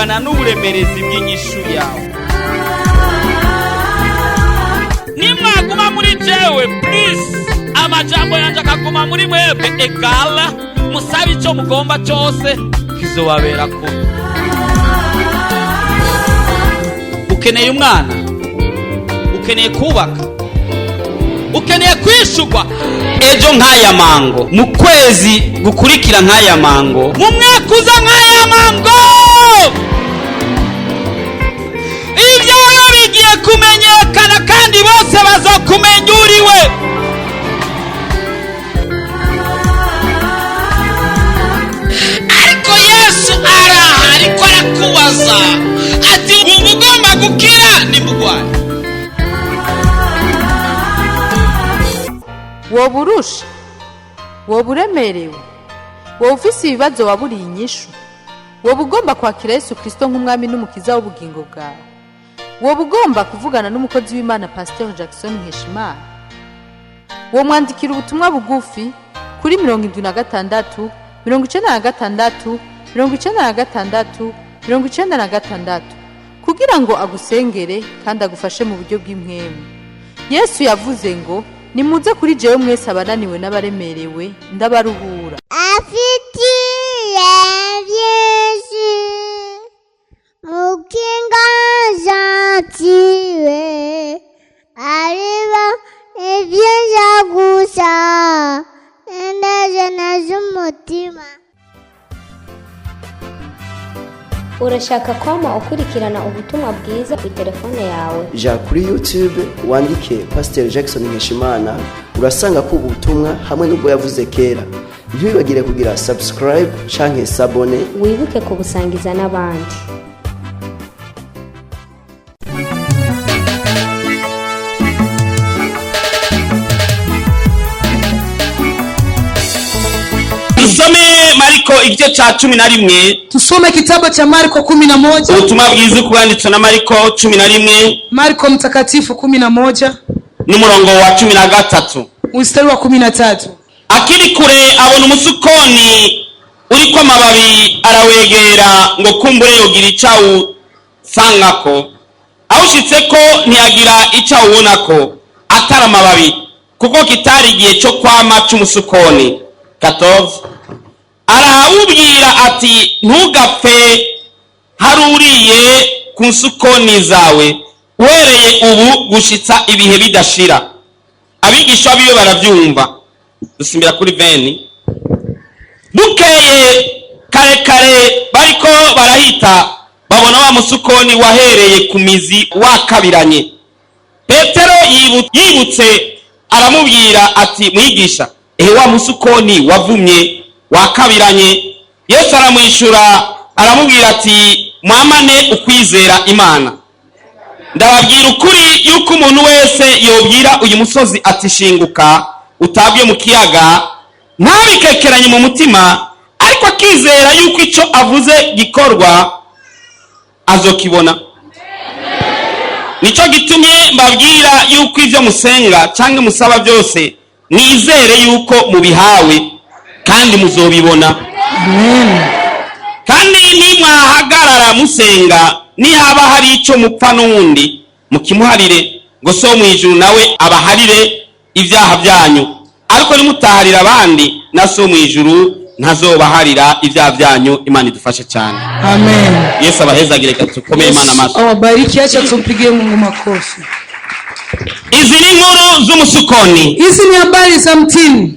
Bungana n'uburemerezi bw'inyishu yawe. Nimwaguma muri jewe, please, amajambo yanje akaguma muri mwebwe, egala musabe ico mugomba cyose, kizobabera kubi. Ukeneye umwana, ukeneye kubaka, ukeneye kwishurwa ejo nk'aya mango, mu kwezi gukurikira nk'aya mango, mu mwaka uza nk'aya mango. Ibyawe bigiye kumenyekana kandi bose bazokumenya uriwe. Ariko Yesu araha, ariko arakubaza ati: "Wumva ugomba gukira nimugwaye?" Woba urusha, woba uremerewe, woba ufise ibibazo waburiye inyishu, woba ugomba kwakira Yesu Kirisito nk'umwami n'umukiza w'ubugingo bwawe, woba ugomba kuvugana n'umukozi w'Imana Pasiteri Jackson Nkeshimana, womwandikira ubutumwa bugufi kuri 76 96 96 96 kugira ngo agusengere kandi agufashe mu buryo bw'impwemu. Yesu yavuze ngo: "Nimuze kuri jewe mwese abananiwe n'abaremerewe, ndabaruhura." Afitiye byinshi mukinga gentile, ariba ibyiza gusa indajana z'umutima. Urashaka kwama ukurikirana ubutumwa bwiza ku telefone yawe? Ja kuri YouTube wandike Pasiteri Jackson Nkeshimana, urasanga ko ubutumwa hamwe n'ubwo yavuze kera. Ntiwibagire kugira subscribe canke sabone. Wibuke kubusangiza n'abandi. Dusome Mariko igice cya 11. Tusome kitabu cha Marko 11. Ubutumwa bwiza uko bwanditswe na Mariko 11. Marko mtakatifu 11. N'umurongo wa 13. Mstari wa 13. Akiri kure abona umusukoni uriko amababi, arawegera ngo kumbure yogira icyo awusangako. Awushitseko ntiyagira icyo awubonako atari amababi, kuko kitari igihe cyo kwama c'umusukoni. 14. Arawubwira ati: "Ntugapfe haruriye ku nsukoni zawe uhereye ubu gushitsa ibihe bidashira." Abigisha biwe baravyumva. Dusimbira kuri 20. Bukeye kare kare, bariko barahita, babona wa musukoni wahereye ku mizi wakabiranye. Petero yibutse aramubwira ati: "Mwigisha, ehe wa musukoni wavumye wakabiranye." Yesu aramwishura aramubwira ati: "Mwamane ukwizera Imana. Ndababwira ukuri yuko umuntu wese yobwira uyu musozi ati: 'Shinguka utabwe mu kiyaga,' ntabikekeranye mu mutima, ariko akizera yuko icyo avuze gikorwa, azokibona. Nicyo gitumye mbabwira yuko ibyo musenga cyangwa musaba byose, mwizere yuko mubihawe, kandi muzobibona. Kandi nimwahagarara musenga, nihaba hari icyo mupfa n'uwundi, mukimuharire, ngo So mu ijuru nawe abaharire ibyaha byanyu. Ariko nimutaharira abandi, na So mu ijuru ntazobaharira ibyaha byanyu." Imana idufashe cyane. Amen. Yesu abahezagire. Reka dukomere Imana amashyi. Awabariki, acha tumpigie Mungu makofi. Izi ni inkuru z'umusukoni. Hizi ni habari za mtini.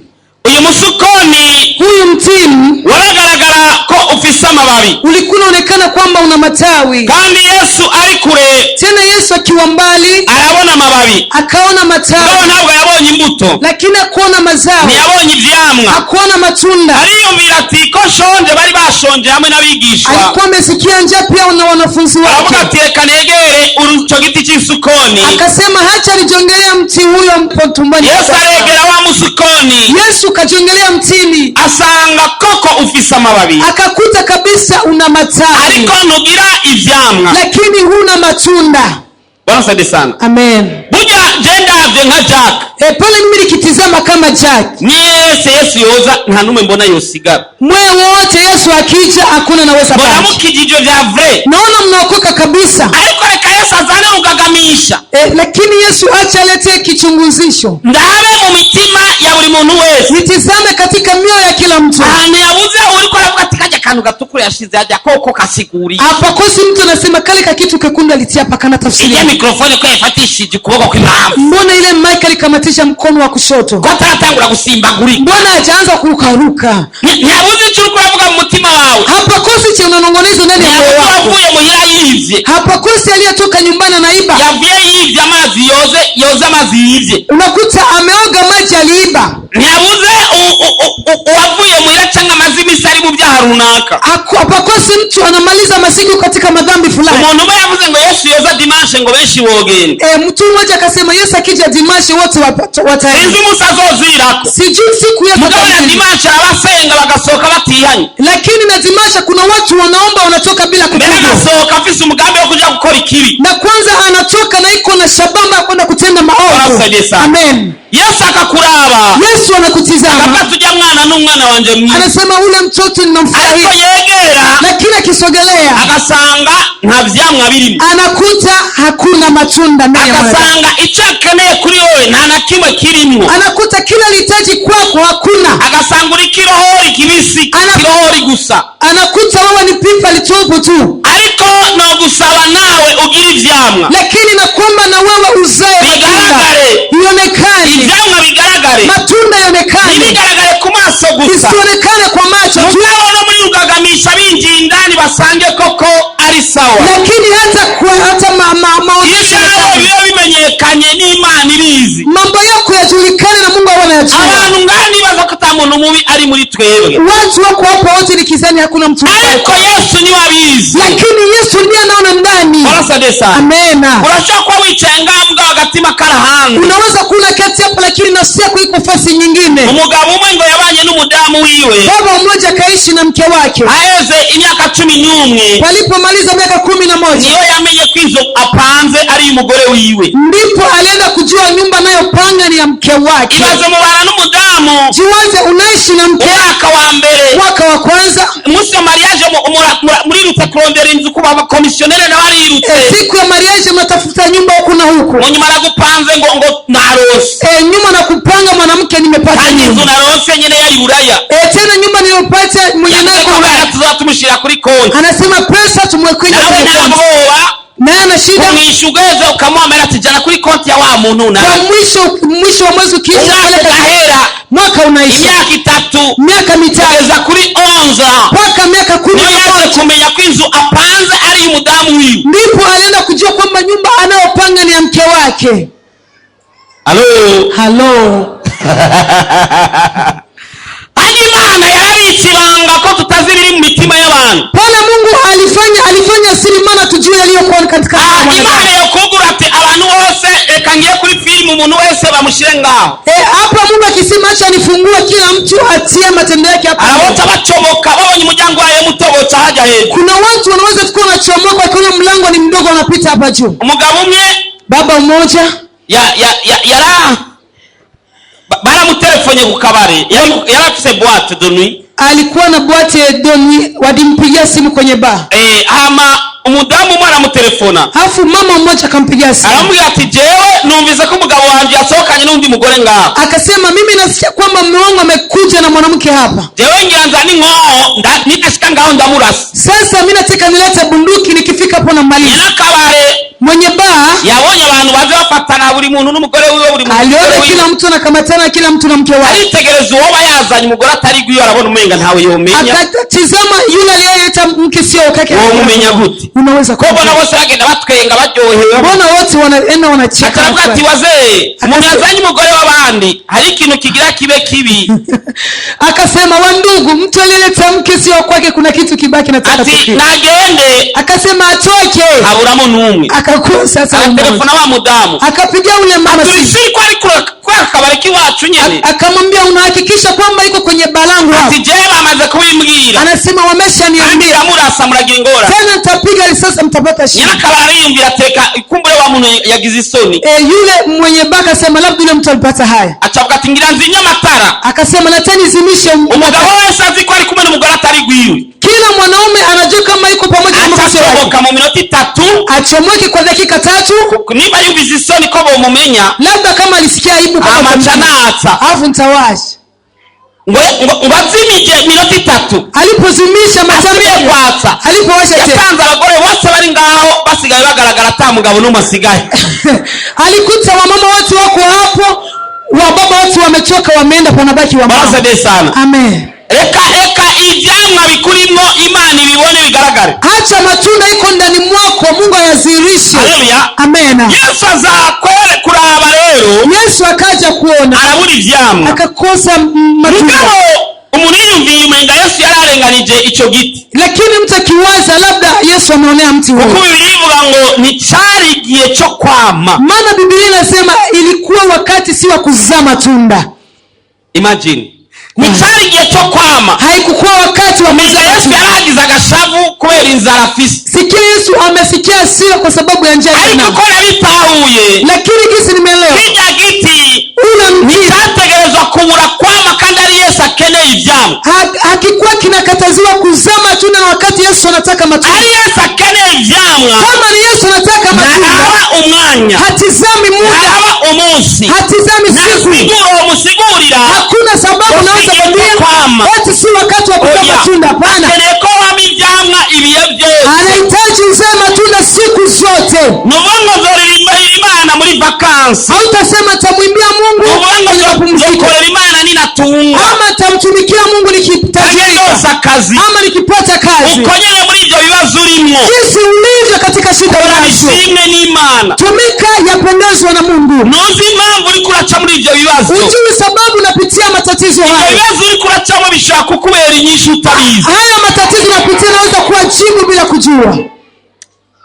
Uyu musukoni, Huyu mtini waragaragara ko ufise amababi. Ulikuwa unaonekana kwamba una matawi. Kandi Yesu ari kure, Tena Yesu akiwa mbali arabona amababi. akaona Mugabo matawi, ntabwo yabonye imbuto, lakini hakuona mazao, ntiyabonye ivyamwa. Hakuona matunda. Ariyumvira ati: "Ko nshonje?" Bari bashonje hamwe n'abigishwa. Alikuwa amesikia njaa pia na wanafunzi Aravuga wake. ati: "Reka negere ico giti c'isukoni." Akasema hacha nijongelea mti huyo mpo tumboni. Yesu aregera wa musukoni, Yesu kajongelea mtini, asanga koko ufise amababi, akakuta kabisa una matawi, ariko ntugira ivyamwa. Lakini huna matunda. Bwana asante sana. Amen. Burya je. Ndabye nka Jack, Pale mimi nikitizama kama Jack, mwese Yesu yoza nta n'umwe mbona yosigara. Mwe wote Yesu akija hakuna naweza Mbona baki. mukijije vya vrai. Naona mnaokoka kabisa. Ariko reka Yesu azane ugagamisha. Lakini Yesu acha alete kichunguzisho. Ndabe mu mitima ya buri muntu wese. Nitizame katika mioyo ya kila mtu. Ahantu yabuze uriko aravuga ati kajya kantu gatukura yashize hajya koko kasiguriye. Hapakosi mtu anasema kale kakitu kekundu alitia hapa kana tafsiri. Ijya mikrofone ko yafatishije ukuboko kw'impamvu, Mbona ile mic alikamatisha mkono wa kushoto? Ko ataratangura gusimbagurika? Mbona hajaanza kurukaruka? Ntiyabuze icyo uriko uravuga mu mutima wawe. Hapakosi cha unanong'oneza ndani ya moyo Ntiyabuze wako. uwavuye muhira yivye. Hapakosi aliyetoka nyumbani anaiba. Yavuye yivye amazi yoze, yoze amazi yivye. Unakuta ameoga maji aliiba. Ntiyabuze uwavuye muhira cyangwa amaze iminsi ari mu byaha runaka. Hapakosi mtu anamaliza masiku katika madhambi fulani. Umuntu umwe yavuze ngo Yesu yoza dimanche ngo benshi bogenda. Mtu mmoja akasema Yesu akija dimashi wote wataenda. Sinzi umunsi azozirako. Sijui siku Yesu Mugabo na atakuja. dimanche abasenga bagasohoka batihanye. Lakini na dimasha kuna watu wanaomba wanatoka bila Mbere kutubu. agasohoka afise umugambi wo kuja gukora ikibi. Na kwanza anatoka na iko na shabamba ya kwenda kutenda maovu. Bwana sana. Amen. Yesu akakuraba, Yesu anakutizama, akavuga ujya mwana n'umwana wanje mwiza. anasema ule mtoto Ariko ninamfurahia, yegera lakini akisogelea agasanga nta vyamwa birimo, anakuta hakuna matunda ndani ya mwanadamu. agasanga icyo akeneye kuri wowe nta na kimwe kirimwo, Anakuta kila lihitaji kwako hakuna, agasanga uri kirohori kibisi, kirohori gusa. Anakuta wewe ni pipa litupu tu. Ariko nogusaba nawe ugira ivyamwa, Lakini nakuomba na wewe uzae matunda, bigaragare, ionekane, ivyamwa bigaragare, matunda yaonekane, ntibigaragare ku maso gusa, isionekane kwa macho tu, mugabo no muri rugagamisha binjiye indani basange koko ari sawa. Lakini hata kwa hata maonyesho Ibyawe yaonekane. bibe bimenyekanye n'Imana ibizi. Mambo yako yajulikane na Mungu awe anayajua. Abantu ngaha nibaza ko ata muntu mubi ari muri twebwe, Watu wako hapa wote nikizani hakuna mtu mbaya, ariko Yesu niwe abizi. Lakini Yesu ndiye anaona ndani. Warasade sana. Amena. Urashobora kuba wicaye ngaha mbwa agatima karahanze. Unaweza kula kati hapa, lakini nafsi yako iko fasi nyingine. Umugabo umwe ngo yabanye n'umudamu wiwe, Baba mmoja akaishi na mke wake, aheze imyaka 11, walipomaliza miaka 11, niyo yamenye ko inzu apanze ari iy'umugore wiwe. Ndipo alienda kujua nyumba anayopanga ni ya mke wake. Ibaze mubana n'umudamu Jiwaze unaishi na mke umwaka wa mbere, mwaka wa kwanza, umunsi wa mariage murirutse kurondera inzu kuba abakomisiyonere nawe arirutse. Siku ya mariage mnatafuta nyumba huku na huku. Mu nyuma aragupanze ngo narose. Nyuma na kupanga mwanamke, nimepata Kandi inzu nyumba. narose nyene yari Buraya. Tena nyumba niliyopata mwenye Yavuze naye ko kwa amahera Ulaya. tuzaba tumushyira kuri konti. Anasema pesa tumwekwenye Nawe kwenye nta konti. bwoba, Naye ana shida. kumwisha ugeze ukamuha amahera ati jana kuri konti ya wa muntu Kwa nawe. mwisho wa mwezi ukiisha, Umwaka peleka- ugahera, mwaka unaisha, imyaka 3, miaka 3, kugeza kuri 11, mpaka miaka kumi niyo na yaje moja kumenya ko inzu apanze ari iy'umudamu wiwe. Ndipo alienda kujua kwamba nyumba anayopanga ni ya mke wake. Alo. Halo. Hanyuma Imana yarabitse ibanga ko tutazi ibiri mu mitima y'abantu. Pale Mungu alifanya siri, maana tujue yaliyokuwa katika Ah, mwanadamu. Imana yokugura ati abantu bose reka ngiye kuri filime umuntu wese bamushyire ngaho, Hapa Mungu akisema acha nifungue, kila mtu atie matendo yake hapa. arabota bacomoka babonye umuryango wayo muto boca hajya hejuru. Kuna watu wanaweza kuwa wanachomoka wakiona mlango ni mdogo, wanapita hapa juu. Umugabo umwe Baba mmoja ya yara baramutelefone ku kabare, yari afise boîte de nuit. Alikuwa na boîte de nuit, walimpigia simu kwenye baa. Hama umudamu umwe aramutelefona, Alafu mama mmoja akampigia simu, aramubwira ati jewe numvise ko umugabo wanje yasohokanye n'undi mugore ngaho. Akasema mimi nasikia kwamba mume wangu amekuja na mwanamke hapa. Jewe ngira nzane inkoho, nidashika ngaho ndamurasa. Sasa mi nataka nilete bunduki, nikifika hapo namaliza. Nyinakabare Mwenye baa yabonye abantu baze bafatana buri muntu n'umugore wiwe, buri muntu aliona n'umugore kila wiwe. mtu anakamatana, kila mtu na mke wake. Aritegereza uwoba yazanye umugore atari gwiwe, arabona umenga ntawe yomenya. Akatizama yule aliyeleta mke sio kake. Womumenya gute? Unaweza Ko mbona kumjua. bose bagenda batwenga baryohewe? Mbona wote wanaenda wanacheka? Akaravuga ati wazee, umuntu yazanye umugore w'abandi hari ikintu kigira kibe kibi. Akasema wandugu, mtu aliyeleta mke sio kwake, kuna kitu kibaki nataka Ati tukie. nagende. Akasema atoke, Haburamo n'umwe. akakuwa sasa mmoja. Aratelefona wa mudamu, Akapigia ule mama simu, turisiri ko ari kuri aka kabari k'iwacu nyene. Akamwambia unahakikisha kwamba iko kwenye balangu hapo? Ati jewe bamaze kubimbwira, Anasema kandi wameshaniambia, ndamurasa muragira ingorane. tena nitapiga risasi mtapata shida. Nyirakabari ariyumvira ateka ikumbure wa muntu yagize isoni. Yule mwenye baa akasema labda yule mtu alipata haya. Acavuga ati ngira nzinye amatara. Akasema natanizimishe. Umugabo wese azi ko ari kumwe n'umugore atari gwiwe, Kila mwanaume anajua kama yuko pamoja na mke wake, acasohoka mu minota 3. achomoke kwa dakika 3. Niba yumvise isoni ko bomumenya, Labda kama alisikia aibu kama amaca atamjua. natsa. Alafu nitawasha. Ngo azimije minota 3, Alipozimisha asubiye mataa, kwatsa, alipowasha tena, yasanze abagore bose bari ngaho basigaye bagaragara ata mugabo n'umwe asigaye. Alikuta wamama wote wako hapo, wababa wote wamechoka, wameenda, panabaki wamama. Barasabye sana. Amen. Reka reka ivyamwa bikurimwo Imana ibibone bigaragare. Acha matunda iko ndani mwako Mungu ayazirishe. Haleluya. Amen. Yesu azakwere kuraba rero, Yesu akaja kuona, arabura ivyamwa. akakosa matunda. Mugabo umuntu yiyumviye umenga Yesu yararenganije ico giti, Lakini mtu akiwaza labda Yesu ameonea mti kuko huo, Bibiliya ivuga ngo nticari igihe co kwama. maana Biblia inasema ilikuwa wakati si wa kuzaa matunda. Imagine, nticari igihe co kwama. Haikukuwa wakati wa Umenga kuzaa Yesu matunda. yaragize agashavu kubera inzara afise, Sikia, Yesu amesikia hasira kwa sababu ya njaa ariko aliyonayo. uko nabitahuye, Lakini jinsi nimeelewa, kirya giti ule mti nticyategerezwa kubura kwama kandi ari Yesu akeneye ivyamwa. hakikuwa kinakataziwa kuzaa matunda na wakati Yesu anataka matunda. Ari Yesu akeneye ivyamwa, Kama ni Yesu anataka matunda, ntahaba umwanya, hatizami muda, ntahaba umunsi, hatizami siku. ntasiguro musigurira. Hakuna sababu unaweza Usigie kwama. kwambia eti si wakati wa kuzaa Oya. matunda. Hapana, Akeneye ko wama ivyamwa ibihe byose. anahitaji uzae matunda siku zote. Nuvuga ngo nzoririmba Imana muri vakansi, Hautasema tamwimbia Mungu nuvuga ngo kwenye mapumziko, nzokorera Imana ninatunga, ama tamtumikia Mungu nange nikitajirika, ndose akazi. ama nikipata kazi. Uko nyene muri ivyo bibazo urimwo, Jinsi ulivyo katika shida kora unazo, bishimwe n'Imana. tumika yapendezwa na Mungu. Ntuzi impamvu uriko uraca muri ivyo bibazo. Ujui sababu napitia matatizo Ivyo haya. bibazo uriko uracamo bishobora kukubera inyishu utabizi. Haya matatizo napitia naweza kuwa jibu bila kujua.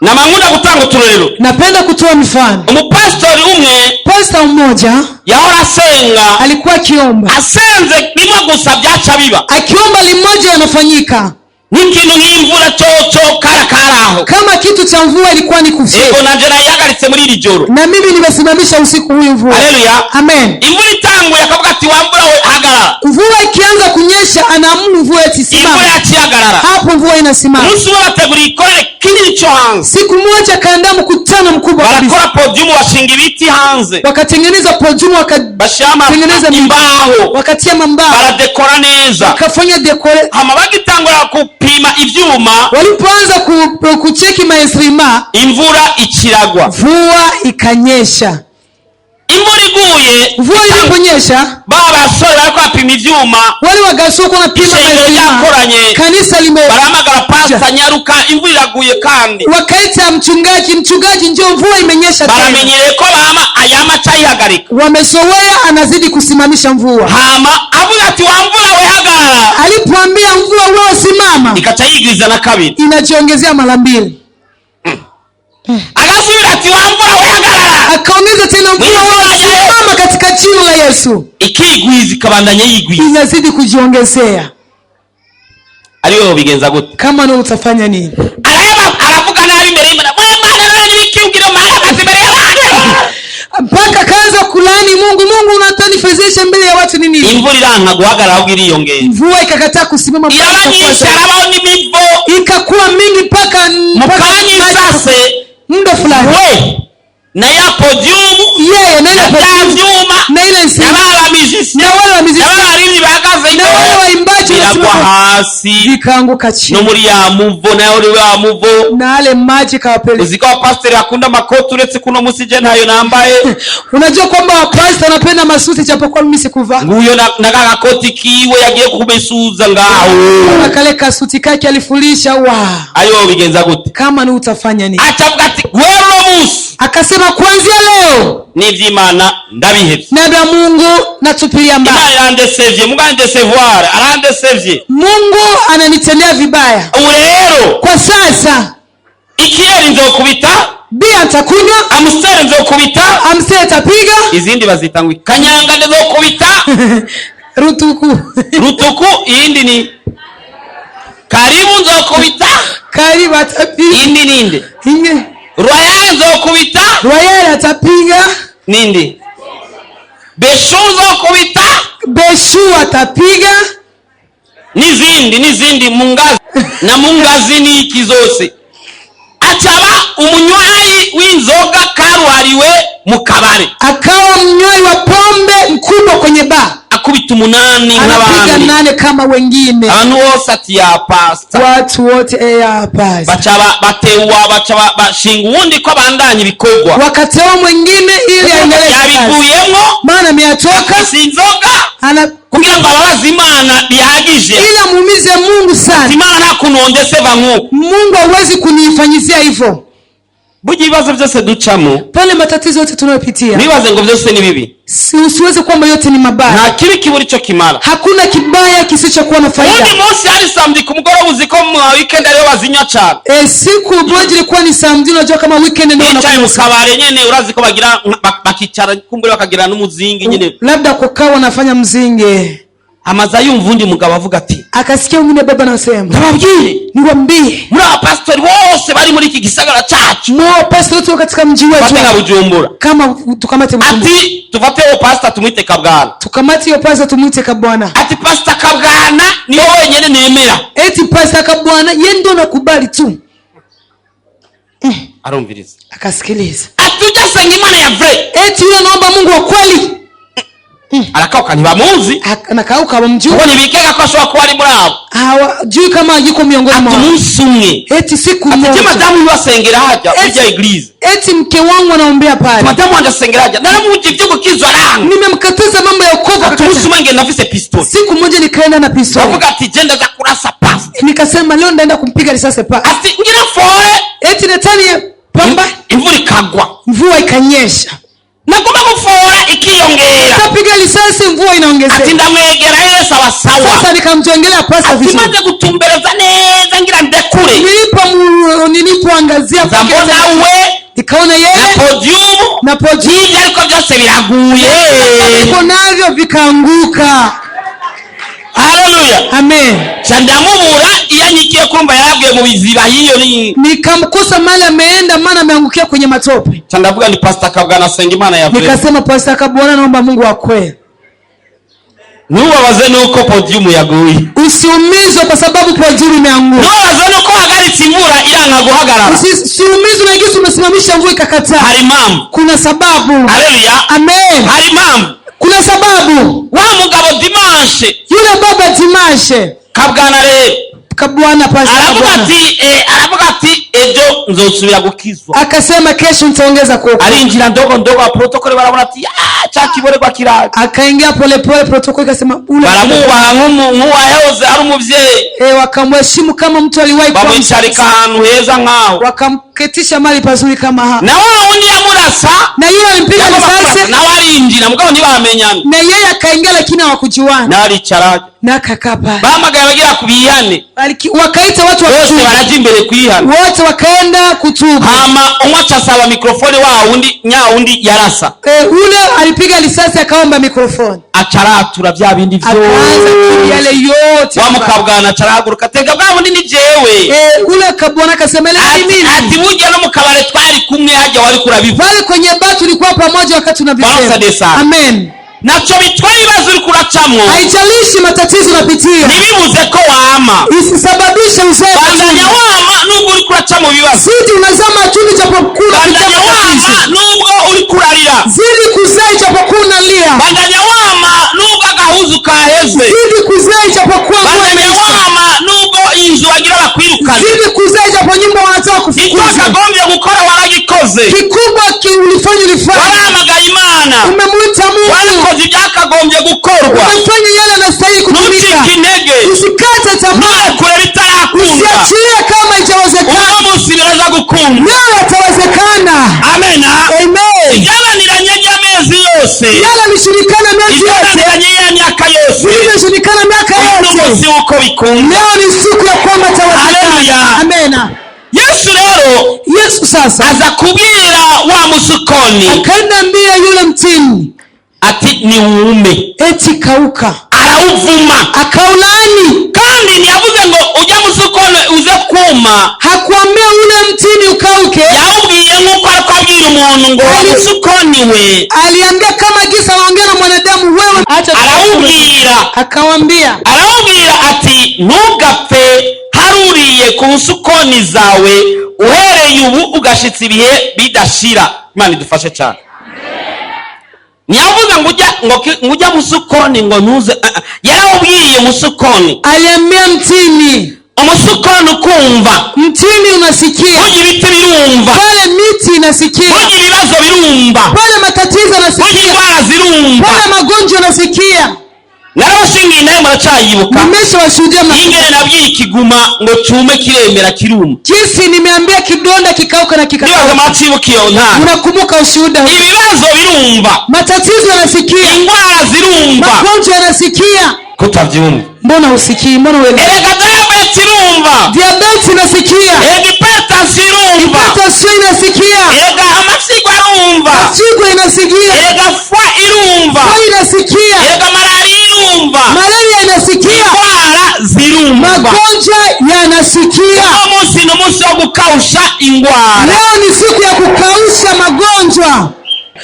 Namangunda gutanga uturorero. Napenda kutoa mifano. Umupasitori umwe Pasta mmoja yahora asenga, alikuwa akiomba, asenze rimwe gusa byaca biba akiomba limoja yanafanyika, nk'ikintu nk'imvura coco kara karaho. kama kitu cha mvua ilikuwa ni Ego kufika, nanje nayihagaritse muri iri joro. na mimi nimesimamisha usiku huyu mvua. Haleluya. Amen. Imvura itanguye akavuga ati wa mvura we hagarara. Mvua ikianza kunyesha, anaamuru mvua eti Imvura simama. yacihagarara. Hapo mvua inasimama. Umunsi umwe bategura igikorere kinini co hanze, Siku moja akaandaa mkutano mkubwa kabisa, barakora podiumu, bashinga ibiti hanze, wakatengeneza podium, bashiramo wakatengeneza miti, imbaho, wakatia mambao, baradekora neza. wakafanya dekore. Hama bagitangura kupima ivyuma, Walipoanza kucheki maestrima, imvura ikiragwa. mvua ikanyesha. Imvura iguye, Mvua iliponyesha, ba basore bariko bapima ivyuma, wale wagasuku wanapima Ishengero maestrima, ryakoranye, kanisa lime, barahamagara pasta, nyaruka imvura iraguye kandi. wakaita mchungaji, mchungaji njoo, mvua imenyesha tena. Baramenyereye ko bama ayama acayihagarika. Wamezoea, anazidi kusimamisha mvua. Hama avuga ati wa mvura we hagarara, Alipoambia mvua wewe simama, ikaca yigwiza na kabiri. inajiongezea mara mbili. Agasubira ati wa mvura we hagarara, Akaongeza tena, mvua wewe simama katika jina la Yesu. Ikigwiza ikabandanya yigwiza. Inazidi kujiongezea. Ariwe bigenza gute? Kama ni utafanya nini? Araba aravuga nabi imbere y'Imana, we Mana none nibiki ubwira Mana akazi imbere y'abantu. Mpaka kaanza kulaani Mungu, Mungu unatanifezesha mbele ya watu nini? Imvura iranka guhagarara ahubwo iriyongera. Mvua ikakataa kusimama mpaka Iraba ikakuwa nyinshi, zaidi. harabaho n'imivo. Ikakuwa mingi mpaka Mu kanya isase, muda fulani, we na ya podiumu, yeye na ile na bya podium, vyuma, na ile na nsi ba bamizisi, na wale wa na miziki ba baririmbyi bahagaze, na wale waimbaji biragwa wasimama, hasi vikaanguka no chini muri ya muvo, nayo uri wa muvo. na ale maji kawapeleka. Uzi ko abapasiteri bakunda amakoti, uretse kuno musi je ntayo nambaye. Unajua kwamba wapasta wanapenda masuti, japokuwa mimi sikuvaa. Nguyo na ka gakoti kiwe yagiye kumesuza ngaho. Na kale kasuti kake alifulisha wa. Ayo bigenza gute? Kama ni utafanya nini? Acavuga ati guhera uno munsi Akasema kuanzia leo n'ivy'Imana ndabihevye. na vya Mungu natupilia mbali. Imana irandesevye, Mungu arandesevoir, arandesevye. Mungu ananitendea vibaya Ubu rero kwa sasa. Ikiyeri nzokubita, Bia nitakunywa, amusiteri nzokubita, amsee atapiga izindi bazita ngo kanyanga nzokubita, rutuku rutuku, iyindi ni karibu nzokubita, karibu atapiga iyindi ninde inge. Royal nzokubita. Royal atapiga. Nindi Beshu nzokubita. Beshu atapiga. N'izindi n'izindi mu ngazi na mu ngazi n'iki zose. Acaba umunywayi w'inzoga karuhariwe mu kabare. Akawa mnywaji wa pombe mkubwa kwenye baa. Akubita 8 Anapiga nk'abandi. 8 kama wengine. Abantu bose ati ya pasta. Watu wote ya pasta. Baca batewa, baca bashinga uwundi ko abandanya ibikorwa. Wakatewa mwingine ili aendelee kazi. Yabivuyemo. Maana ameyatoka. Si inzoga. Ana kugira ngo ababaze Imana bihagije. Ili amuumize Mungu sana. Imana nta kuntu wondeseva nk'uko. Mungu hawezi kunifanyizia hivyo. Burya ibibazo byose ducamo, pale matatizo yote tunayopitia, ntibaze ngo byose ni bibi. Si usiweze kwamba yote ni mabaya. Nta kibi kibura ico kimara. Hakuna kibaya kisichokuwa na faida. Undi munsi hari samedi ku mugoroba, uzi ko mu weekend ariyo bazinywa cane. Siku moja ilikuwa ni samedi, unajua kama weekend ndio Bicaye mu wanakunywa. kabare nyene, urazi ko bagira bakicara kumbure bakagira n'umuzingi nyene. Labda kwa kawa wanafanya mzingi. Amaza yumva undi mugabo avuga ati, Akasikia mwingine baba anasema, ndababwire, niwaambie, muri aba pastori bose bari muri iki gisagara cacu, mwa pastori wote katika mji wetu, tufate nka Bujumbura. Kama tukamate Bujumbura. Ati tufate uwo pastor tumwite Kabwana. Tukamate hiyo pastor tumwite Kabwana. Ati pastor Kabwana niwe wenyene nemera. Eti pastor Kabwana yeye ndio nakubali tu. Arumviriza. Akasikiliza. Ati ujya senga Imana ya vrai. Eti yule anaomba Mungu wa kweli. Arakauka ntibamuzi. Anakauka bamjui. Kuko ntibikeka ko ashobora kuba ari muri abo. Hawajui kama yuko miongoni Ati mwao. umunsi umwe. Eti siku Ati moja. je madamu yubasengera hajya kurya eglise. Eti mke wangu anaombea pale. Madamu wangu asengera hajya. Naramuje ibyo gukizwa aranga. Nimemkataza mambo ya wokovu Ati akakataa. umunsi umwe ngenda mfise pistol. Siku moja nikaenda na pistol. Ndavuga ati je ndaza kurasa pastor. Nikasema leo ndaenda kumpiga risasi pa. Ati ngira fore. Eti Netani pamba. Imvura ikagwa. Mvua ikanyesha. Nagomba gufora ikiyongera. Nikapiga risasi mvua inaongezeka. Ati ndamwegera yeye sawa sawa. Sasa nikamjongelea pastor Ati vizuri. maze gutumbereza neza ngira ndekure. Nilipoangazia Ndabona we nikaona yeye na podium na podium. Ibyo ariko byose biraguye. Niko navyo vikaanguka. Haleluya. Amen. Cha ndamubura iyo anyikiye kumva yarabwiye mu biziba hiyo ni. Nikamkosa mali ameenda maana ameangukia kwenye matope. Cha ndavuga ni Pastor Kabwana asenga Imana ya kweli. Nikasema Pastor Kabwana naomba Mungu wa kweli. Ntubabaze nuko podium yaguye. Usiumizwe kwa sababu podium imeanguka. Ntubabaze nuko hagaritse imvura iranga guhagarara. Usiumizwe na jinsi umesimamisha mvua ikakataa. Hari impamvu. Kuna sababu. Haleluya. Amen. Hari impamvu. Kuna sababu. Wa mugabo Dimanche. Yule baba Dimanche. Kabwana rero. Kabwana Pastor Aravuga Kabwana. ati, aravuga ati ejo nzosubira gukizwa. Akasema kesho nitaongeza kuokoka. Arinjira ndogo ndogo protocol barabona ati cha kiborerwa kiraje. Akaingia pole pole protocol ikasema ule baramubaha nk'uwahoze ari umuvyeyi. Wakamheshimu kama mtu aliwahi kuwa Bamwicarika mzazi. ahantu heza nkaho. Wakamketisha mali pazuri kama hapo. Na wa wundi yamurasa. Na yule alimpiga Yagomba risasi. kurasa, nawe arinjira mugabo ntibamenyana. Na yeye akaingia lakini hawakujuana. Nawe aricara. Na akakaa pale. Bahamagaye abagira ku bihane. Wakaita watu wa Bose kutubu. baraja imbere kwihana. Wote wakaenda kutubu. Hama umwe aca asaba mikrofone wa wundi nya wundi yarasa. Ule alipiga risasi akaomba mikrofone. Aca aratura bya bindi Akaanza vyose. kiri yale yote. Wa mukabwana aca arahaguruka atega bwa wundi ni jewe. Ule kabwana akasema ile ni mimi. Ati burya no mu kabare twari kumwe hajya wari kurabivuga. Pale kwenye baa tulikuwa pamoja wakati tunavisema. Bwana asante sana. Amen. Nacho bitwara ibibazo uri kuracamwo. Haijalishi matatizo unapitia. Ntibibuze ko wama. Isisababishe uzae Bandanya matunda. wama nubwo uri kuraca mu bibazo. Zidi unazaa matunda ijapokuwa unapitia Bandanya wama matatizo. nubwo uri kurarira. Zidi kuzaa ijapokuwa unalia. Bandanya wama nubwo agahuzu kaheze. Zidi kuzaa ijapokuwa nguo Bandanya imeisha. wama nubwo inzu bagira bakwirukane. Zidi kuzaa ijapo nyumba wanataka Icyo kufukuza. wakagombye gukora waragikoze. Kikubwa ulifanya ulifanya. Warahamagaye Imana. Umemuita Mungu. Warakoze ibyakagombye gukorwa. Umefanya yale yanastahili kutumika. Ntucike intege. Usikate tamaa. Nturekure bitarakunda. Usiachilie kama haijawezekana. Uno munsi biraza gukunda. Leo yatawezekana. Amen. Amen. Ibyananiranye by'amezi yose. Yale yalishindikana miezi yote. Ibyananiranye ya myaka yose. Vilivyoshindikana miaka Uno yote. munsi uko bikunda. Leo ni siku ya kwamba itawezekana. Haleluya. Amen. Yesu rero Yesu sasa aza kubwira wa musukoni akaambia yule mtini ati ni uume. Eti kauka. Arawuvuma. Akaulani. Kandi ntiyavuze ngo ujya musukoni uze kuma. Hakuambia ule mtini ukauke. Yawubwiye nk'uko ariko abwira umuntu ngo Ali- umusukoni we. Aliambia kama gisa anaongea na mwanadamu, wewe acha. Arawubwira. Akawambia. Arawubwira ati ntugapfe haruriye ku nsukoni zawe uhereye ubu ugashitsa ibihe bidashira. Imana idufashe cyane. Ntiyavuze ngo ujya ngo ki- ngo ujya musukoni ngo ntuze, ah, ah. Yarawubwiye musukoni. Aliambia mtini. Umusukoni ukumva. Mtini unasikia. Burya ibiti birumva. Pale miti inasikia. Burya ibibazo birumva. Pale matatizo Burya yanasikia. indwara zirumva. Pale magonjwa yanasikia. Narabashingiye nawe muracyayibuka. Nimeshawashuhudia Ingene nabwiye ikiguma ngo cume kiremera kiruma. Jinsi nimeambia kidonda kikauka na Ndibaza kikakauka. muracibuka iyo ntara. Unakumbuka ushuhuda huu? Ibibazo birumva. Matatizo yanasikia. Indwara zirumva. Magonjwa yanasikia. Kutabyumva. Mbona usikii? Mbona uelewi? Erega diyabete irumva. Diabetes inasikia. Erega hypertension irumva. Hypertension inasikia. Erega amafyigo arumva. Figo inasikia. Erega foie irumva. Moyo inasikia. Erega malariya irumva. Malaria inasikia. Indwara zirumva. Magonjwa yanasikia. Uno munsi ni umunsi wo gukawusha indwara. Leo ni siku ya kukausha magonjwa.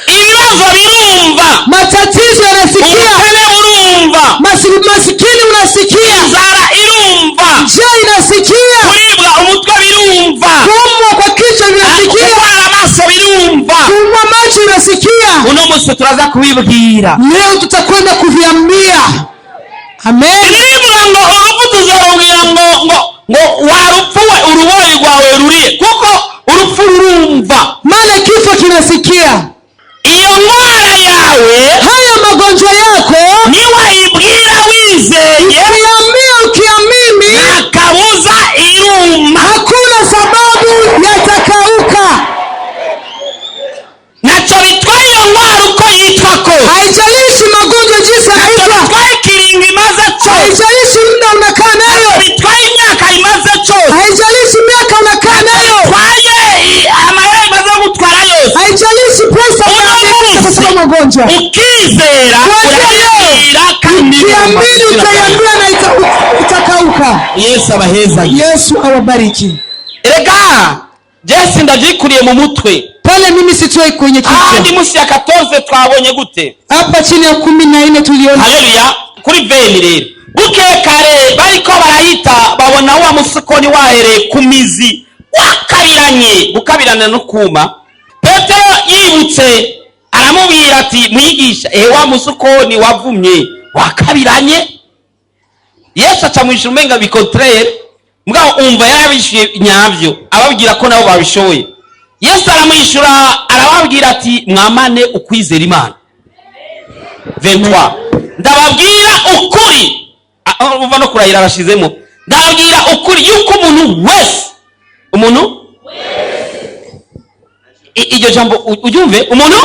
Ibibazo birumva. Matatizo yanasikia. Ubukene burumva. Masikini unasikia. Inzara irumva. Njaa inasikia. Kuribwa umutwe birumva. Kuumwa kwa kichwa vinasikia. Kurwara amaso birumva. Kuumwa macho inasikia. Uno munsi turaza kubibwira. Leo tutakwenda kuviambia. Amen. Biribwa ngo urupfu tuzarubwira ngo ngo ngo warupfu we uruboyi rwawe ruriye kuko urupfu rurumva. Maana kifo kinasikia. Iyo ndwara yawe Haya magonjwa yako niwayibwira wizeye ukiambia ukiamini, nta kabuza iruma. Hakuna sababu yatakauka. Ntacyo bitwaye iyo ndwara uko yitwa kose. Haijalishi magonjwa jinsi Ntacyo yanaitwa, bitwaye ikiringo imaze cyose. Haijalishi muda unakaa nayo, Bitwaye imyaka imaze cyose. Haijalishi miaka unakaa nayo, Bitwaye i- amahera imaze gutwara yose. Haijalishi pesa Uno unayotumia kwa sababu magonjwa. Ukizera Kuanzia leo, urabibwira kandi Ukiamini utaiambia na itakauka. Yesu abaheza. Yesu awabariki. Erega jesi ndabyikuriye mu mutwe. Pale mimi sitoi kwenye Ahandi kichwa. munsi ya 14 twabonye gute? Hapa chini ya 14 tuliona. Haleluya. Kuri veni rero bukeye kare bariko barahita babona wa musukoni wahereye ku mizi wakabiranye gukabirana no kuma. Petero yibutse aramubwira ati mwigisha ehe wa musukoni wavumye wakabiranye. Yesu aca mwishura umenga bikontrere mugabo umva yarabishuye nyabyo ababwira ko nabo babishoboye. Yesu aramwishyura arababwira ati mwamane ukwizera Imana. 23 ndababwira ukuri. Ah, uva no kurahira arashizemo. Ndababwira ukuri yuko umuntu wese umuntu iryo jambo uryumve umuntu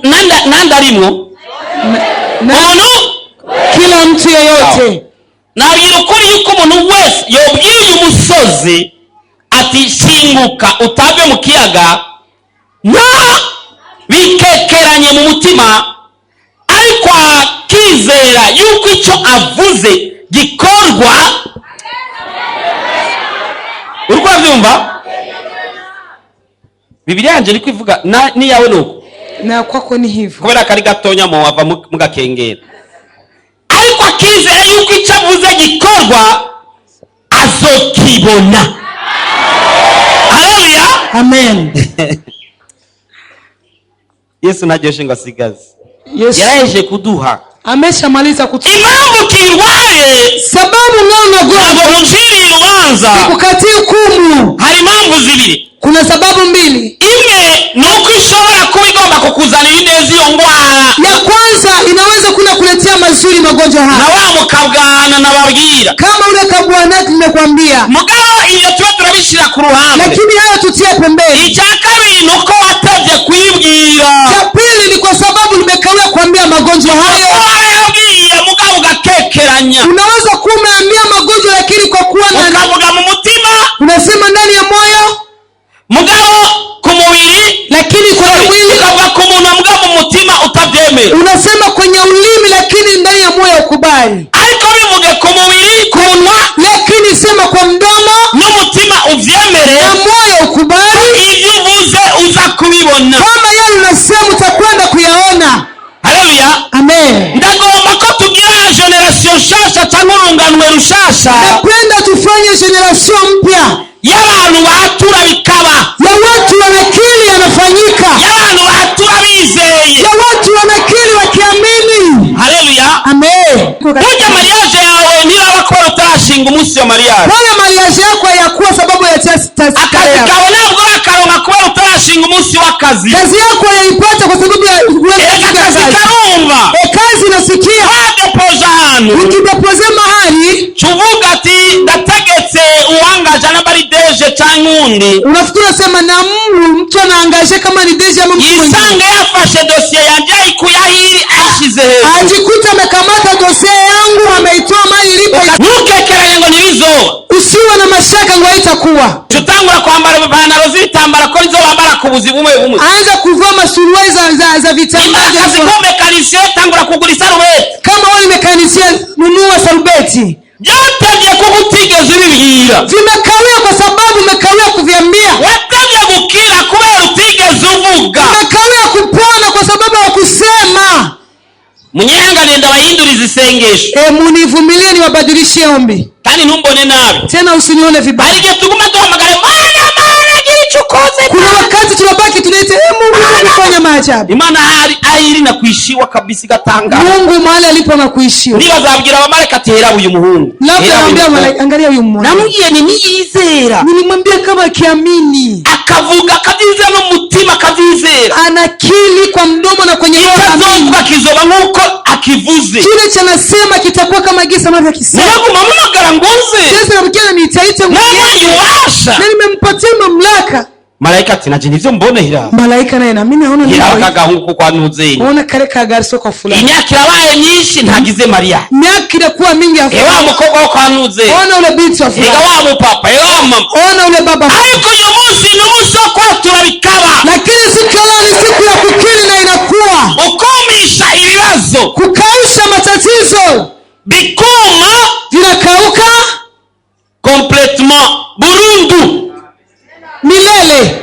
nanda arimwo umuntu. Kila mtu yeyote. Nabwira ukuri yuko umuntu wese yobwiye umusozi ati shinguka utave mu kiyaga nta bikekeranye mu mutima ariko akizera yuko icyo avuze gikorwa. Uri kubyumva? Bibiliya yanjye iri kwivuga n'iyawe ni uko. Na kwako ni hivyo. Kubera ko ari gatonya mu wava mugakengera ariko akizera yuko icyo avuze gikorwa azokibona. Haleluya. Amen. Yesu ntaryoshe ngo asigaze. Yesu Yaraheje kuduha. Ameshamaliza kutu. Impamvu kirwaye Sababu leo ntabwo unagonjwa muciriye urubanza. kukatia hukumu. Hari impamvu zibiri. Kuna sababu mbili. Imwe ni uko ishobora kuba igomba kukuzanira ineza iyo ndwara. Ya kwanza inaweza kuna kuletea mazuri magonjwa Na haya, wa mukabwana nababwira. Kama ule kabwana nimekwambia, Mugabo ibyo tuba turabishyira ku ruhande. Lakini hayo tutie pembeni. Icya kabiri ni uko watevye kuyibwira. Cha pili ni kwa sababu nimekawia kuambia magonjwa hayo. Warayabwiye mugabo ugakekeranya. Unaweza kuwa umeambia magonjwa, lakini kwa kuwa na Ukavuga mu mutima. Unasema ndani ya moyo, Mugabo ku mubiri lakini kwa mwili ukava ku munwa mugabo mu mutima utabyemera. Unasema kwenye ulimi, lakini ndani ya moyo ukubali. Ariko bivuge ku mubiri ku kuyabona. Kama yale unasema utakwenda kuyaona. Haleluya. Amen. Ndagomba ko tugira génération nshasha cyangwa urunganwe rushasha Napenda tufanye génération mpya y'abantu batura bikaba, ya watu wanakili yanafanyika, y'abantu batura bizeye. Ya watu wanakili wakiamini. Haleluya. Amen. Burya mariage yawe ntiraba kubera utarashinga umunsi wa mariage. Wala mariage yako hayakuwa sababu ya Akazi kawe ntabwo urakaronka kubera utarashinga umunsi w'akazi. Kazi yako hayaipata kwa sababu ya Erega akazi karumva. E, kazi inasikia. Wadepoje ahantu, Ukidepose mahali, tuvuga ati ndategetse uwangaje namba ari DG cyangwa undi, unafikiri unasema na mtu anaangaje kama ni DG ama mtu mwingine, yisange yafashe dosiye yanjye ayikuye aho iri ayishyize hejuru. Ajikuta amekamata dosie yangu ameitoa mali ilipo. Ntukekeranye ngo ntibizoba. Usiwe na mashaka ngo haitakuwa. Tutangura kwambara ipantaro z'ibitambara ko nizo bambara ku buzi bumwe bumwe. Anza kuvaa masuruali za vitambaa Akazi vya- ko mécanicien, tangura kugura isarubeti. Kama wewe ni mécanicien, nunua sarubeti. Byatebye kuko utigeze ubibwira. Vimekawia kwa sababu umekawia kuviambia. Watebye gukira kubera utigeze uvuga. Umekawia kupona kwa sababu hakusema. Munyihanganire ndabahinduriza isengesho. E, munivumilie niwabadilishie ombi. Kandi ntumbone nabi. Tena usinione Hari vibaya. igihe tuguma duhamagara Mana, Mana, gira icyo ukoze. Kuna wakati tunabaki tunaita, e, Mungu kufanya maajabu. Imana ahari aho iri nakuishiwa kabisa igatangara. Mungu mahali alipo na kuishiwa. Ntibazabwira abamarayika ati hera uyu muhungu, Labda Hera uyu anambia mukobwa. malaika, angalia huyu mmoja. Namubwiye ni niyizera, Nilimwambia kama akiamini, akavuga akabyizera n'umutima akabyizera, anakili kwa mdomo na kwenye roho icyo amini. azovuga kizoba nk'uko akivuze. Kile cha nasema kitakuwa kama gisa ambavyo akisema. Naguma mpamagara ngo nze. Sasa namkia niitaite Namuhaye ububasha. na nimempatia mamlaka. Marayika ati naje nivyo mbonera. Malaika naye na mimi naona Hera niko. akagahungu ko kwa Ntuzenya. Ona kale kagari sio kwa fulani. Imyaka irabaye myinshi ntagize mariya. Miaka inakuwa mingi E afu. wa mukobwa wo kwa Ntuzenya, Ona ule binti wa ega fulani. wa mupapa, ega wa mama. Ona ule baba. Ariko uyu munsi ni umunsi wo kwatura bikaba. Lakini siku ya leo ni siku ya kukiri na inakuwa. Ukumisha ibibazo Kukausha matatizo bikuma vinakauka complètement burundu. Milele.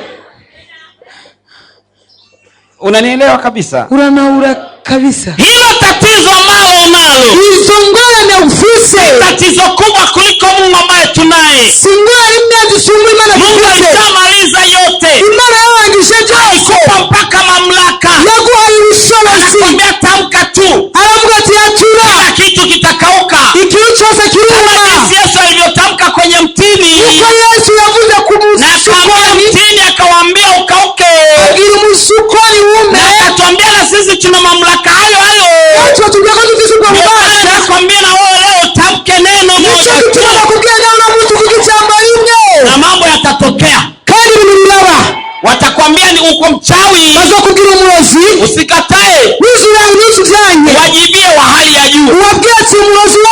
Unanielewa kabisa? Uranaura kabisa. Hilo tatizo ambalo unalo, Izo ngorane ufise, tatizo kubwa kuliko Mungu ambaye tunaye. si ingorane imwe zisumba Imana Mungu dufise. alishamaliza yote, Imana yarangije byose. alikupa mpaka mamlaka. Yaguhaye ubushobozi. Anakwambia tamka tu, Aravuga ati yatura, kila kitu kitakauka, ikintu cyose kama kiruma. jinsi Yesu alivyotamka kwenye mtini, Uko Yesu yavuze ku na akaambia musukoni, mtini, akawambia ukauke, abwira umusukoni wume. Na akatuambia na sisi tuna mamlaka hayo hayo. Natwe tubwira ko dufise ubwo Ndio maana bubasha. nakwambia na wewe leo tamke neno Nicyo moja tu, gituma nakubwira nawe uno munsi uvuga ijambo rimwe, na mambo yatatokea. Kandi ibintu biraba. Watakwambia ni uko mchawi, Bazokubwira umurozi. Usikatae, Ntuzujanye, wajibie wa hali ya juu. Ubabwire ati umurozi wo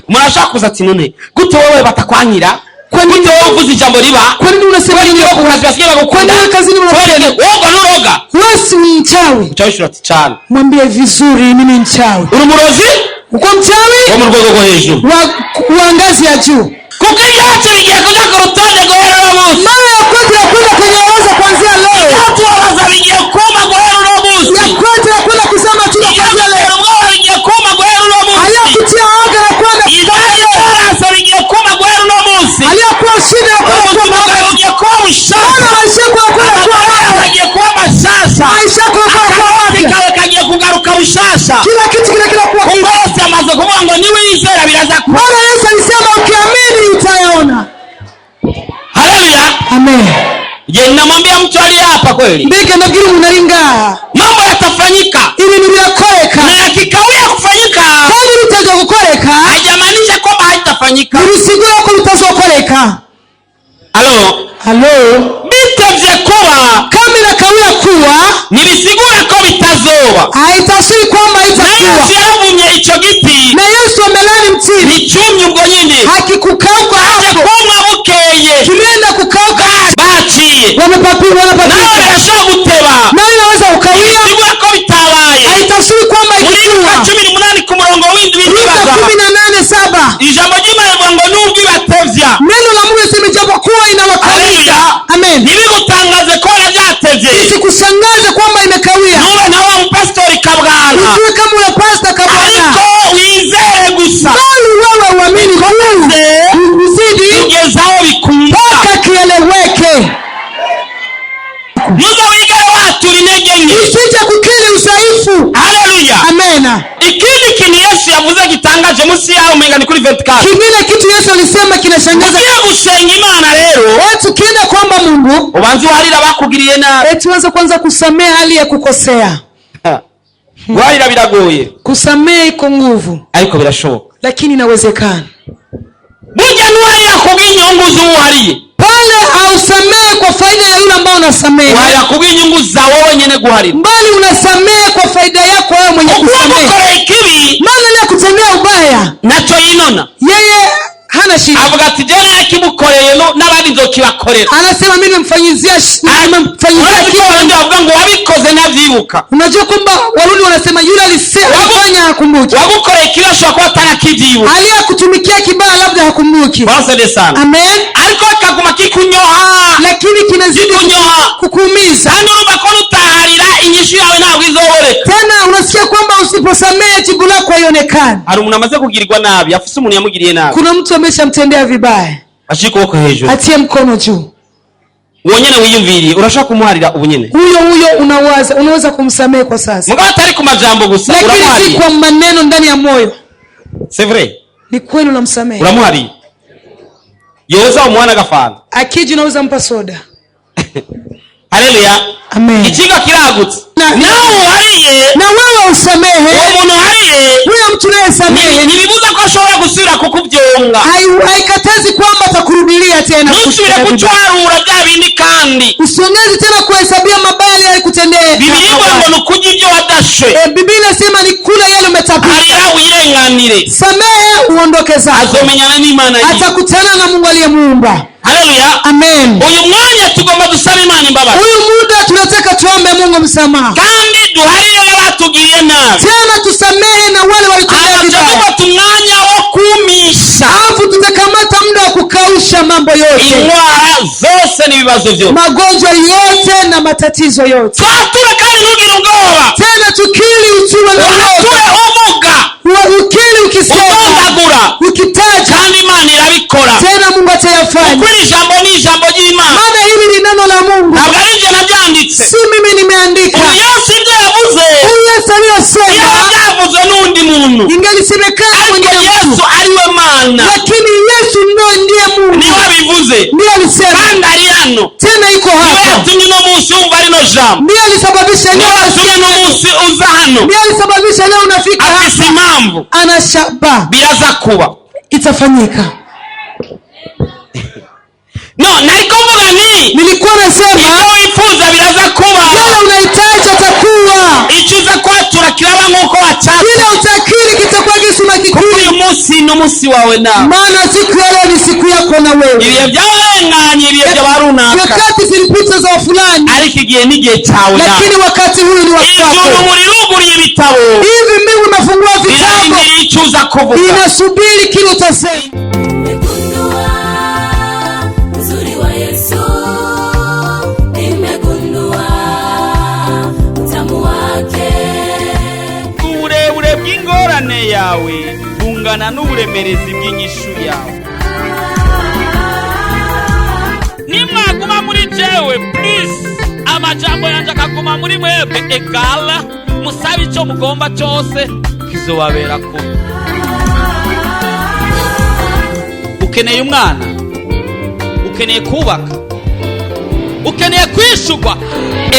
Murashaka kuza ati none gute wewe batakwanyira, gute wewe uvuze ijambo riba, Kwa nini unasema nini? ku kazi basigaye bagukunda? Kwa nini kazini unapenda? Woga nuroga. Wewe ni mchawi. Mchawi ati cyane. Mwambie vizuri, mimi ni mchawi. Uri umurozi Uko mchawi wo mu rwego rwo hejuru, wa ngazi ya juu. Kuko ibyacu bigiye kuja ku rutonde guhera uno munsi. Mara ya kwanza ya kwenda kwenye orodha kuanzia leo. Ibyatubabaza bigiye kuma guhera uno munsi. Ya kwanza ya kwenda kusema tu kuanzia leo. Ibyadutera ubwoba bigiye kuma guhera uno munsi. Aliyokutia oga ya kwenda, Ibyaduteraso bigiye kuma guhera uno munsi. aliyokuwa shida ya kwenda Ubuzima kuwa bwawe bugiye kuba Bwana, bushasha. maisha yako ya kwenda kuwa Amagara yawe mapya. agiye kuba mashasha. Maisha yako ya kwenda kuwa Akazi mapya. kawe kagiye kugaruka bushasha. Kila kitu kile kile kuwa Kuko Yesu amaze kuvuga ngo niwizera biraza kuba. Bwana Yesu alisema ukiamini utayaona. Haleluya. Amen. Je, ninamwambia mtu aliye hapa kweli, Mbega ndabwira umuntu ari ngaha, mambo yatafanyika, ibintu birakoreka, na yakikawia kufanyika kandi bitajya gukoreka haijamaanisha kwamba haitafanyika. ntibisigura ko bitazokoreka. Halo, Halo, bitevye kuba kama inakawia kuwa, ntibisigura ko bitazoba. haitafsiri kwamba Na haitakuwa. Yesu yaravumye ico giti, Na Yesu amelani mtini, nticumye ubwo nyine, hakikukauka aje hapo, kuma bukeye kimeenda kukauka. Baciye Wamepapi nawe wanapapika, birashobora guteba, nayo inaweza kukawia, ntibisigura ko bitabaye. haitafsiri kwamba Muri Luka ikikuwa. 18 ku murongo w'indwi Luka ndibaza, 18:7, ijambo ry'Imana rivuga ngo nubwo ibatevya, neno la Mungu lisema ijapokuwa inawakawia. Haleluya. Amen. Ntibigutangaze kubona bya Amina. Ikindi kintu Yesu yavuze gitangaje, munsi yaho umenga ni kuri 24. Kingine kitu Yesu alisema kinashangaza. Ugiye gusenga Imana rero, Wewe tukienda kuomba Mungu, ubanze uharire abakugiriye nabi. eti uanze kwanza kusamehe hali ya kukosea. Guharira biragoye, Kusamehe iko nguvu, ariko birashoboka. Lakini inawezekana. Burya ntuharira kubw'inyungu z'uwuhariye. Pale hausamehe kwa faida ya yule ambao unasamehe, Uharira kubw'inyungu zawe wenyine guharira, bali unasamehe kwa faida yako wewe mwenye kuko kusamehe. uwagukoreye ikibi Maana aliyekutendea ubaya, nacyo yinona. Yeye hana shida. Avuga ati jye nakimukoreye n'abandi nzokibakorera. Anasema mimi nimemfanyizia Urazi ko kitu. Abarundi bavuga ngo wabikoze navyibuka. Unajua kwamba Warundi wanasema yule alifanya hakumbuki. Wagukoreye ikibi ashobora kuba atarakivyibuka. Aliyekutumikia kibaya labda hakumbuki. Barasabye sana. Amen. Ariko kikaguma kikunyoha, Lakini kinazidi kikunyoha, kukuumiza. Kandi urumva ko nutaharira inyishu yawe ntabwo izoboneka. Tena unasikia kwamba usiposamehe jibu lako haionekani. Hari umuntu amaze kugirirwa nabi, afise umuntu yamugiriye nabi. Kuna mtu ameshamtendea vibaya. Ashire ukuboko hejuru. Atie mkono juu. Uwo nyene wiyumviriye urashobora kumuharira ubu nyene. Huyo huyo unawaza unaweza kumsamehe kwa sasa, Mugabo atari ku majambo gusa, lakini si uramuhariye. kwa maneno, ndani ya moyo. C'est vrai. Ni kweli unamsamehe. Uramuhariye, yoza umuhana agafanta. Akija unaweza mpa soda. Haleluya. Amen. Ikigo kiragutse. Nawe uhariye, Na wewe usamehe. Uwo muntu uhariye, Huyo mtu unayesamehe, ntibibuza ko ashobora gusubira kukubyonga. Haikatazi kwamba atakurudilia tena Ntusubire kutenda vibaya. kucwarura bya bindi kandi. Usiongeze tena kuhesabia mabaya aliyokutendea. Bibiliya ivuga ngo ni ukurya ibyo wadashe. Biblia inasema ni kula yale umetapika. Harira wirenganire. Samehe uondoke zako. Azomenyana n'Imana yiwe. Atakutana na Mungu aliyemuumba. Haleluya. Amen. Uyu mwanya tugomba dusaba Imana imbabazi, Huyu muda tunataka tuombe Mungu msamaha, kandi duharire n'abatugiriye nabi. Tena tusamehe na wale walitutendea Hama vibaya. tugafata umwanya wo kumisha Alafu tutakamata muda wa kukausha mambo yote, indwara zose n'ibibazo byose. Magonjwa yote na matatizo yote. Twature kandi ntugire ubwoba. Tena tukili usiwe na uoga. Wature uvuga, Ukili ukisema, udondagura, ukitaja, kandi Imana irabikora, tena Mungu atayafanya. Kuko iri jambo ni ijambo ry'Imana. Maana hili ni neno la Mungu, Ntabwo ari njye nabyanditse. Si mimi nimeandika. Uyu Yesu ibyo yavuze, Huyu Yesu iyo aliyosema byavuzwe n'undi muntu, ingelisemekana ariko mwingine Yesu mtu, ariwe Mana lakini Yesu ndo ndiye Mungu, niwe abivuze, ndiye alisema, kandi ari hano. Tena iko Niwe hapa, yatumye uno munsi wumva rino jambo. ndiye alisababisha Niwe leo, yatumye uno munsi uza hano. Ndiye alisababisha leo unafika Afise hapa. impamvu. Ana shaba, Biraza kuba. Itafanyika. No, nariko mvuga nti Nilikuwa nasema ibyo wifuza biraza kuba. yale unahitaji atakuwa, Icyo uza kwatura kiraba nk'uko wacatse. kile utakiri kitakuwa jinsi Kuko unakikiri, uyu munsi ni umunsi wawe nawe. Maana siku ya leo ni siku yako na wewe. Ibihe byararenganye, ibihe by'aba runaka, Nyakati zilipita za fulani, ariko igihe n'igihe cyawe nawe. Lakini wakati huyu ni wa Ijuru kwako. ubu riruguriye ibitabo, Hivi mbingu imefungua vitabu, rirarindiriye icyo uza kuvuga. Inasubiri kile utasema. Nimegundua uzuri wa Yesu, nimegundua utamu wake. Uburebure bw'ingorane yawe bungana n'uburemerezi bw'inyishu yawe. Nimwaguma muri jewe please, amajambo yanjye akaguma muri mwebwe, egala musabe icyo mugomba cyose kizobabera kubi. Ukeneye umwana, ukeneye kubaka, ukeneye kwishurwa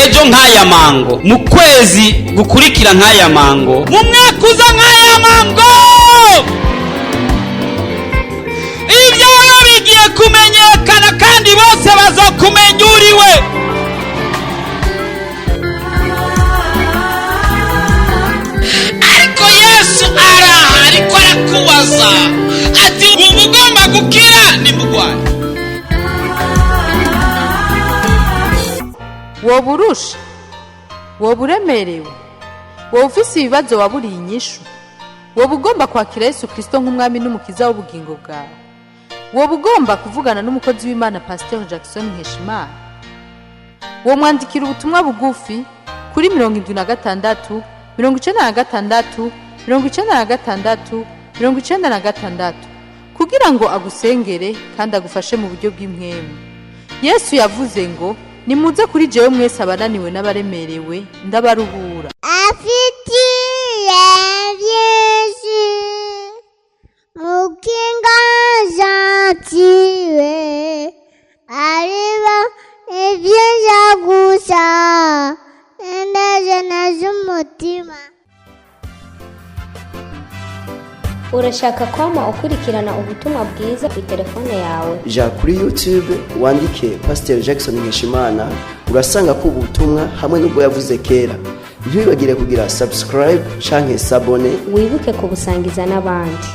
ejo nk'aya mango, mu kwezi gukurikira nk'aya mango, mu mwaka uza nk'aya mango, ibyawe bigiye kumenyekana kandi bose bazokumenya uriwe. Ariko Yesu araha ariko arakubaza ati uba ugomba gukira nimugwaye. Woba urusha, woba uremerewe, woba ufise ibibazo waburiye inyishu, woba ugomba kwakira Yesu Kristo nk'umwami n'umukiza w'ubugingo bwawe, woba ugomba kuvugana n'umukozi w'Imana Pasiteri Jackson Nkeshimana, womwandikira ubutumwa bugufi kuri 76 96 96 96 kugira ngo agusengere kandi agufashe mu buryo bw'impwemu. Yesu yavuze ngo nimuze kuri jewe mwese abananiwe n'abaremerewe, ndabaruhura. Afitiye. ciwe hariho ibyinshi gusa inezeza umutima. Urashaka kwama ukurikirana ubutumwa bwiza ku telefone yawe? Ja kuri YouTube wandike Pasiteri Jackson Nkeshimana, urasanga ko ubutumwa hamwe n'ubwo yavuze kera. Ntiwibagire kugira subscribe canke sabone. Wibuke kubusangiza n'abandi.